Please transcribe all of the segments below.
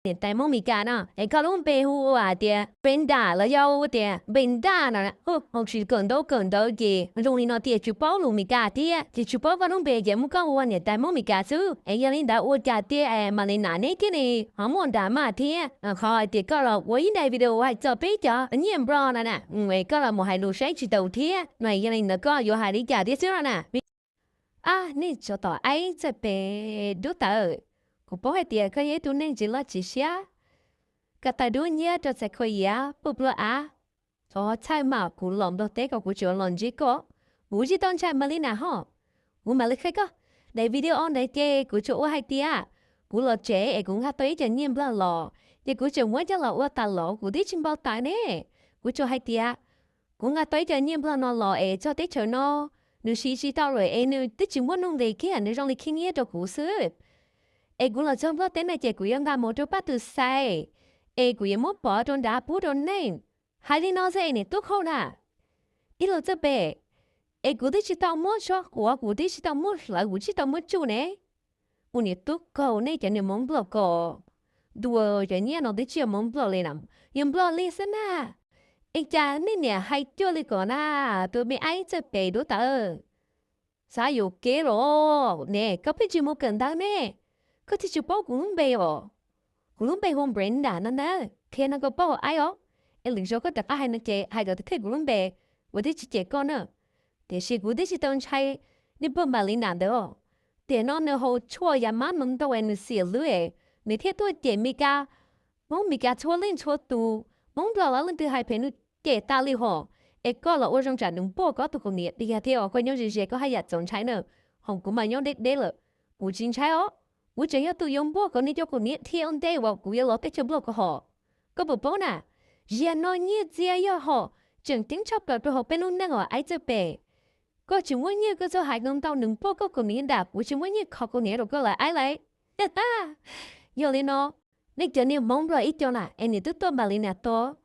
niam tais Hmoob Mes Kas no es koj lub npe hu ua hais tias Brenda los yog ua tias Brenda no, hauv tsis kawm ntaub kawm ntawv ces zoo li no tias tsis paub lus Mes Kas thiab ces tsis paub koj lub npe ces muab koj ua niam tais Hmoob Mes Kas xwb. Es yog li ntawd ua cas tias Malina neb thiaj li ho muaj drama thiab qhov hais tias koj los ua ib daim video hais txog peb cov nyiaj Nplog no na, es koj los mus hais lus saib tsis taus thiab no, yog li ntawd koj yuav hais li cas thiab xwb no na? Ab, nej tsov tom aib txawj pem dub tawv, kuv paub hais tias koj yog ib tug neeg tsis loj tsis siab, koj tawg dub nciab rau txhais khuv yav puj pluaj av. Thov txhawj mas kuv los Nplog teb ko kuv tseem los ntsib koj, kuv tsis tau ntshai Malina hos. Kuv mam li qhia koj, daim video ntawd ces kuv tsuas ua hais tias kuv los tsev es kuv nqa tau ib co nyiaj Nplog los, ces kuv tseem muab coj los ua tas los kuv twb tsis npau taws ne. Kuv tsuas hais tias kuv nqa tau ib co nyiaj Nplog no los es txog teb chaws no nws siv tsis tau lawm es nws twb tsis muaj nuj nqis kiag, nws zoo li khib nyiab rau kuv xwb. Es kuv los txog Nplog teb no ces kuv yuav nqa mus rau pab tus xais, es kuv yuav muab pov rau nrad pub rau nej. Hais li no xwb es niam tub khauj na, ib los txawj pem, es kuv twb tsis tau muab suab quav, kuv twb tsis tau muab hlawv, kuv tsis tau muab tsuj ne. Ua niam tub kaug nej cov niag Hmoob Nplog ko, dua cov nyiaj no twb tsis yog Hmoob Nplog li na, yog Nplog li xwb na. Es cas nej niam hais cuag li ko na, tus me aib txawj pem dub tawv. Xav yuam kev los ne, koj pheej tsis mus kawm ntawv ne, koj thiaj tsis paub kuv lub npe os. Kuv lub npe hu Brenda no na, qhia no koj paub aib os. Es lwm zaus koj rov qab hais no ces hais kom tiag kuv lub npe, kuv twb tsis cem koj na. Tiam sis kuv twb tsis tau ntshai niag pog Malina ntawd os. Tiam no nws haus tshuaj yav mab no ntau es nws xiam lub es nws thiaj tuaj cem Mes Kas, Hmoob Mes Kas txhua leej txhua tus, Hmoob Nplog los leej twg hais phem nws cem tas li hos. Es koj los ua zoo tsam nws npuaj koj tus kaus hniav tiag thiab os, koj nyob ze ze koj haj yam txaus ntshai na. Hos kuv mas nyob deb deb lawm, kuv tsis ntshai os. Kuv tseem yog tus yuav npuaj kom nws cov kaus hniav dhia ua ntej uas kuv yuav los teb chaws Nplog ko hos. Koj puas paub na, ziag no nyiaj txiag yog hom tseem ceeb tshaj plaws rau hauv peb lub neej os aib txawj pem. Koj tsis muaj nyiaj koj txhob hais ntau, nws npuaj koj kaus hniav nram, kuv tsis muaj nyiaj kho kaus hniav rau koj lawm aib lauj. Yog li no, nej cov niag Hmoob Nplog ib co na es nws twb tuaj Malina tod,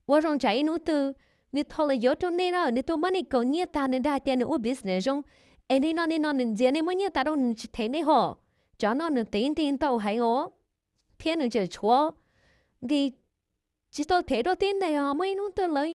ua zoo tsam ib hnub twg nws thov los yuav rau nej na, nws tuaj muab nej kaus nyiaj tag nws dag tias nws ua business zoo, es li no li no nws ntxias nej muab nyiaj tas rau nws tsis them nej hos. Tsov no nws tiv nti ntau heev os, thiab nws tseem tshuav nqi tsis tau them rau tib neeg os, muaj ib hnub twg lawv